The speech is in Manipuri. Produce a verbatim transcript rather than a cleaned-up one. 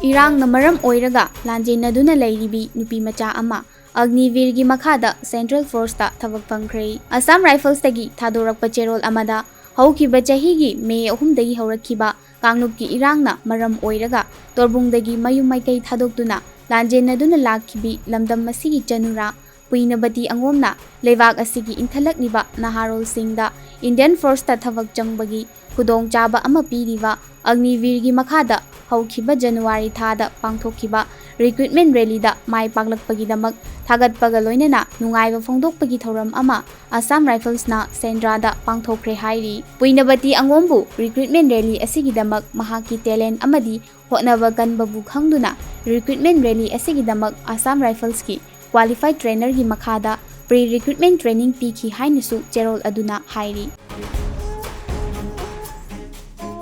ꯏꯔꯥꯡꯅ ꯃꯔꯝ ꯑꯣꯏꯔꯒ ꯂꯥꯟꯖꯦꯟꯅꯗꯨꯅ ꯂꯩꯔꯤꯕꯤ ꯅꯨꯄꯤ ꯃꯆꯥ ꯑꯃ ꯑꯒꯅꯤꯕꯤꯔꯒꯤ ꯃꯈꯥꯗ Central Forceꯇ ꯊꯕꯛ ꯐꯪꯈ꯭ꯔꯦ꯫ Assam Riflesꯇꯒꯤ ꯊꯥꯗꯣꯔꯛꯄ ꯆꯦꯔꯣꯜ ꯑꯃꯗ ꯍꯧꯈꯤꯕ ꯆꯍꯤꯒꯤ ꯃꯦ ꯑꯍꯨꯝꯗꯒꯤ ꯍꯧꯔꯛꯈꯤꯕ ꯀꯥꯡꯂꯨꯞꯀꯤ ꯏꯔꯥꯡꯅ ꯃꯔꯝ ꯑꯣꯏꯔꯒ ꯇꯣꯔꯕꯨꯡꯗꯒꯤ ꯃꯌꯨꯝ ꯃꯥꯏꯀꯩ ꯊꯥꯗꯣꯛꯇꯨꯅ ꯂꯥꯟꯖꯦꯟꯅꯗꯨꯅ ꯂꯥꯛꯈꯤꯕꯤ ꯂꯝꯗꯝ ꯑꯁꯤꯒꯤ ꯆꯅꯨꯔꯥ ꯄꯨꯏꯅꯕꯇꯤ ꯑꯉꯣꯝꯅ ꯂꯩꯕꯥꯛ ꯑꯁꯤꯒꯤ ꯏꯟꯈꯠꯂꯛꯂꯤꯕ ꯅꯍꯥꯔꯣꯜꯁꯤꯡꯗ Indian Forceꯇ ꯊꯕꯛ ꯆꯪꯕꯒꯤ ꯈꯨꯗꯣꯡꯆꯥꯕ ꯑꯃ ꯄꯤꯔꯤꯕ ꯑꯒꯅꯤꯕꯤꯔꯒꯤ ꯃꯈꯥꯗ ꯍꯧꯈꯤꯕ ꯖꯅꯋꯥꯔꯤ ꯊꯥꯗ ꯄꯥꯡꯊꯣꯛꯈꯤꯕ recruitment rallyꯗ ꯃꯥꯏ ꯄꯥꯛꯂꯛꯄꯒꯤꯗꯃꯛ ꯊꯥꯒꯠꯄꯒ ꯂꯣꯏꯅꯅ ꯅꯨꯡꯉꯥꯏꯕ ꯐꯣꯡꯗꯣꯛꯄꯒꯤ ꯊꯧꯔꯝ ꯑꯃ Assam Riflesꯅ ꯁꯦꯟꯗ꯭ꯔꯥꯗ ꯄꯥꯡꯊꯣꯛꯈ꯭ꯔꯦ ꯍꯥꯏꯔꯤ꯫ ꯄꯨꯏꯅꯕꯇꯤ ꯑꯉꯣꯝꯕꯨ recruitment rally ꯑꯁꯤꯒꯤꯗꯃꯛ ꯃꯍꯥꯛꯀꯤ talent ꯑꯃꯗꯤ ꯍꯣꯠꯅꯕ ꯀꯟꯕꯕꯨ ꯈꯪꯗꯨꯅ recruitment rally ꯑꯁꯤꯒꯤꯗꯃꯛ Assam Riflesꯀꯤ qualified trainerꯒꯤ ꯃꯈꯥꯗ pre recruitment training ꯄꯤꯈꯤ ꯍꯥꯏꯅꯁꯨ ꯆꯦꯔꯣꯜ ꯑꯗꯨꯅ ꯍꯥꯏꯔꯤ꯫